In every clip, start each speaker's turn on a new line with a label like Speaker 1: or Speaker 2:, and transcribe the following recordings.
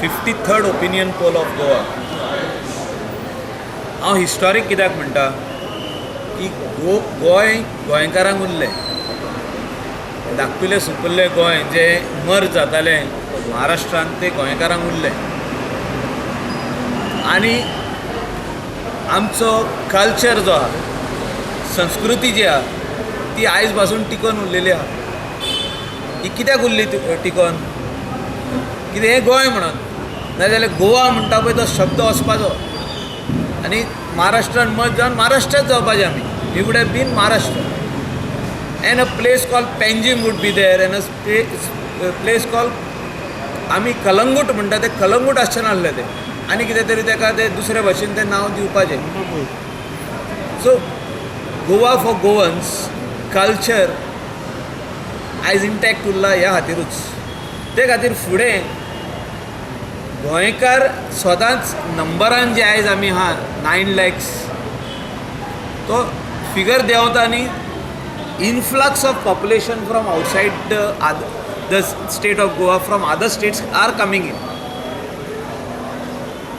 Speaker 1: 53rd opinion poll of Goa. हांव historic कित्याक म्हणटा की गोंय गोंयकारांक उरलें. धाकटुलें सुपुल्लें गोंय जें मर्ज जातालें महाराष्ट्रांत, तें गोंयकारांक उरलें आनी आमचो कल्चर जो आहा, संस्कृती जी आहा, ती आयज पासून टिकोन उरलेली आहा. ही कित्याक उरली टिकोन? कितें हें गोंय म्हणून. नाजाल्यार गोवा म्हणटा पळय तो शब्द वचपाचो आनी महाराष्ट्रान मर्ज जावन महाराष्ट्राच जावपाचें आमी. We would have been Maharashtra and a place called Panjim would be there and a place called, आमी कलंगूट म्हणटा ते कलंगूट आसचें नासलें तें, आनी कितें तरी ताका ते दुसरे भाशेन तें नांव दिवपाचें. So Goa for Goans, culture आयज इंटॅक्ट उरला ह्या खातीरूच. ते खातीर फुडें गोंयकार सदांच नंबरान जे आयज आमी आहा, 9 लॅक्स, तो फिगर देंवता आनी influx of population from outside the state of Goa, from other states are coming in.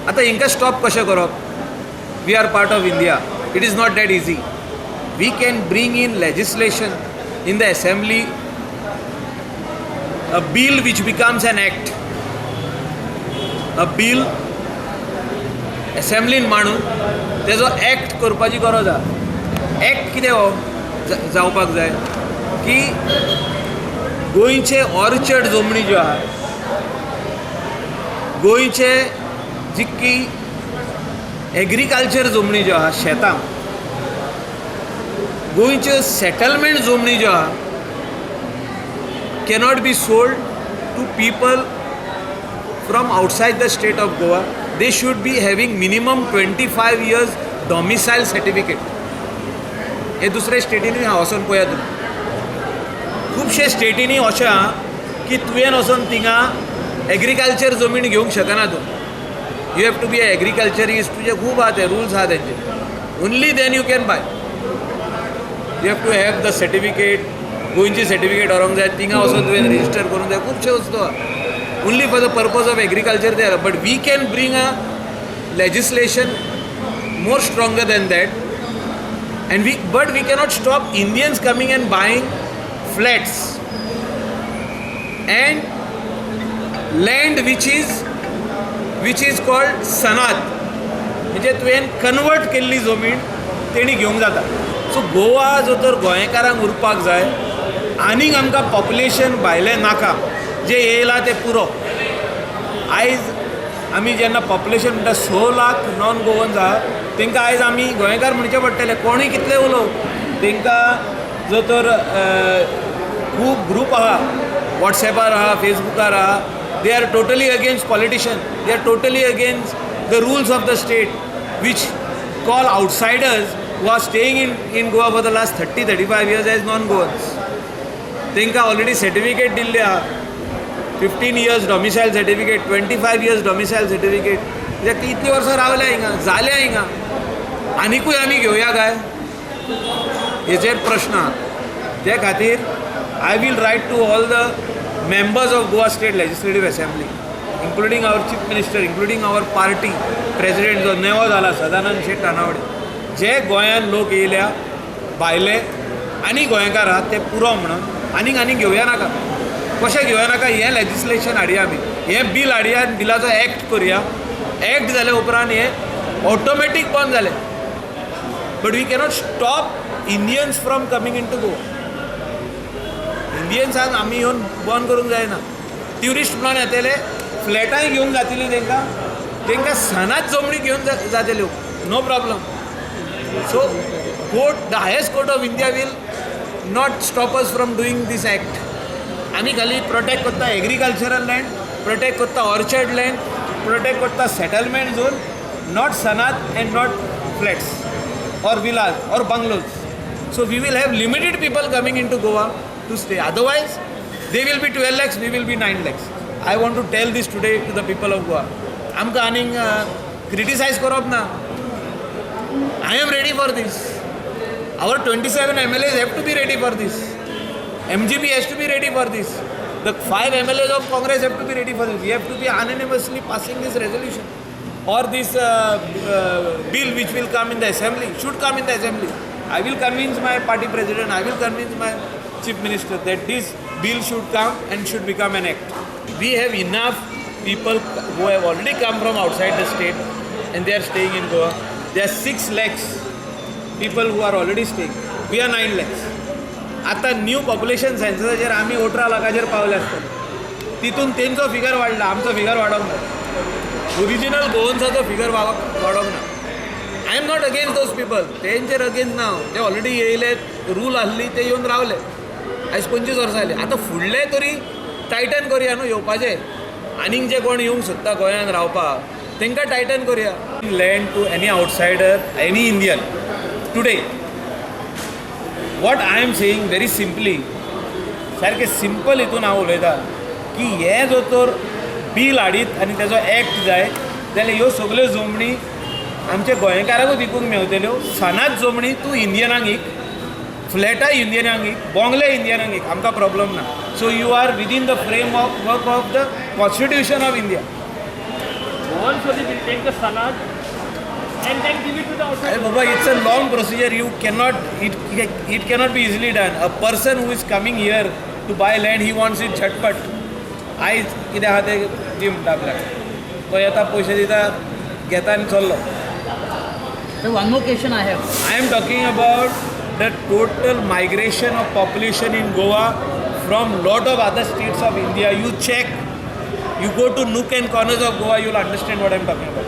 Speaker 1: आतां हांकां स्टॉप कशें करप? We are part of India. It is not that easy. We can bring in legislation in the assembly, a bill which becomes an act, a bill असेंब्लीन मांडून तेजो act करपाची गरज आहा. Act कितें हो जावपाक जाय की गोंयचे ऑर्चर्ड जमनी ज्यो आहा, गोंयचे जितकी एग्रीकल्चर जमनी ज्यो आहा, शेतां, गोंयच्यो सेटलमेंट जमनी ज्यो आहा, cannot be sold to people from outside the state of Goa. They should be having minimum 25 years domicile certificate. हे दुसऱ्या स्टेटींनी हांव वचोन पळयात तुमी. खुबशे स्टेटींनी अशें आहा की तुवें वचोन थिंगा एग्रीकल्चर जमीन घेवंक शकना तूं. You have to be a agriculturist. तुजे खूब आहा ते रुल्स आहा तेंचे. Only then you can buy. You have to have the certificate. गोंयची सर्टिफिकेट व्हरूंक जाय, थिंगा वचोन तुवें रजिस्टर करूंक जाय. खुबशे वस्तू आहा. Only for the purpose of agriculture there, but we can bring a legislation more stronger than that and we but we cannot stop Indians coming and buying flats and land which is called Sanand, म्हणजे तुवें convert केल्ली जमीन तेणी घेवंक जाता. So Goa जो तर गोंयकारांक उरपाक जाय. आनीक आमकां पॉप्युलेशन भायलें नाका. जे येयलां तें पुरो. आयज आमी जेन्ना पॉप्युलेशन म्हणटा, 6 लाख नॉन गोवन्स आहा, तांकां आयज आमी गोंयकार म्हणचें पडटलें. कोणूय कितलें उलोवं, तांकां जो तर खूब ग्रूप आहा, वॉट्सॅपार आहा, फेसबुकार आहा, they are totally against politician, they are totally against the rules of the state which call outsiders who are staying in Goa for the last 30 35 years as non Goans. तांकां ऑलरेडी सर्टिफिकेट दिल्ली आहा, 15 years domicile certificate, 25 years domicile certificate. कित्याक ती इतलीं वर्सां रावल्या हिंगा, जाल्या हिंगा. आनिकूय आमी घेवया काय, हेचेर प्रश्न आहा. ते खातीर I will write to all the members of Goa State Legislative Assembly, including our Chief Minister, including our party president जो नेवो जाला, सदानंद शेट तानावडे, जे गोंयांत लोक येयल्या भायले आनी गोंयकार आहात ते पुरो म्हणून आनीक आनीक घेवया नाका. कशें घेवया नाका? हें लेजिस्लेशन हाडया आमी, हें बील हाडया आनी बिलाचो एक्ट करुया. एक्ट जाल्या उपरांत हें ऑटोमॅटीक बंद जालें. But we cannot stop Indians from coming in to Goa. इंडियन्सांक आमी येवन बंद करूंक जायना. ट्युरिस्ट म्हणून येतले, फ्लॅटांय घेवंक जातली तांकां, तांकां सनाच जमणी घेवन जातल्यो, no problem. So court, the highest court of India will not stop us from doing this act. आमी खाली प्रोटेक्ट करता एग्रीकल्चरल लँड, प्रोटेक्ट करता ऑर्चर्ड लँड, प्रोटेक्ट करता settlement zone, not Sanand and not flats or villas or bungalows. So we will have limited people coming into Goa to stay. Otherwise, they will be 12 lakhs, we will be 9 lakhs. I want to tell this today to the people of Goa. आमकां आनीक criticise करप ना. I am ready for this. Our 27 MLAs have to be ready for this. MGP has to be ready for this. The five MLAs of Congress have to be ready for this. We have to be unanimously passing this resolution or this bill which will come in the assembly, should come in the assembly. I will convince my party president, I will convince my chief minister that this bill should come and should become an act. We have enough people who have already come from outside the state and they are staying in Goa. There are 6 lakhs people who are already staying. We are 9 lakhs. आतां new population सेन्ससाचेर आमी 18 लाखाचेर पावले आसतले. तितून तेंचो figure वाडला, आमचो figure वाडोंक ना. Original गोवन्साचो figure वाडोंक ना. I am not against those people, तेंचेर अगेन्स्ट ना हांव. ते ऑलरेडी येयले, रूल आहली, ते येवन रावले. आयज 25 वर्सां जालीं. आतां फुडले तरी टायटन करुया न्हू येवपाचे. आनीक जे कोण येवंक सोदता गोंयांत रावपाक तांकां टायटन करुया. Land to any outsider, any Indian today, what I am saying very simply, सारकें सिंपल हितून हांव उलयतां की हें जर तर बील हाडीत आनी तेजो एक्ट जाय जाल्यार ह्यो सगल्यो जमनी आमच्या गोंयकाराकूच विकूंक मेवतल्यो. सनात जमनी तूं इंडियनाक वीक, फ्लॅटां इंडियनाक वीक, बोंगले इंडियनाक वीक, आमकां प्रॉब्लम ना. So you are within the frame of work of the Constitution of India.
Speaker 2: Goan Soli will take the sanad and then give it to the outside.
Speaker 1: अरे बाबा, it's a long procedure. You cannot, it cannot be easily done. A person who is coming here to buy land, he wants it झटपट. आयज कितें आहा तें दी म्हणटा आपल्याक. तो येता, पयशे दिता, घेता आनी चल्लो.
Speaker 3: So one more question I have.
Speaker 1: I am talking about the total migration of population in Goa from lot of other states of India. You check, you go to nook and corners of Goa, you will understand what I am talking about.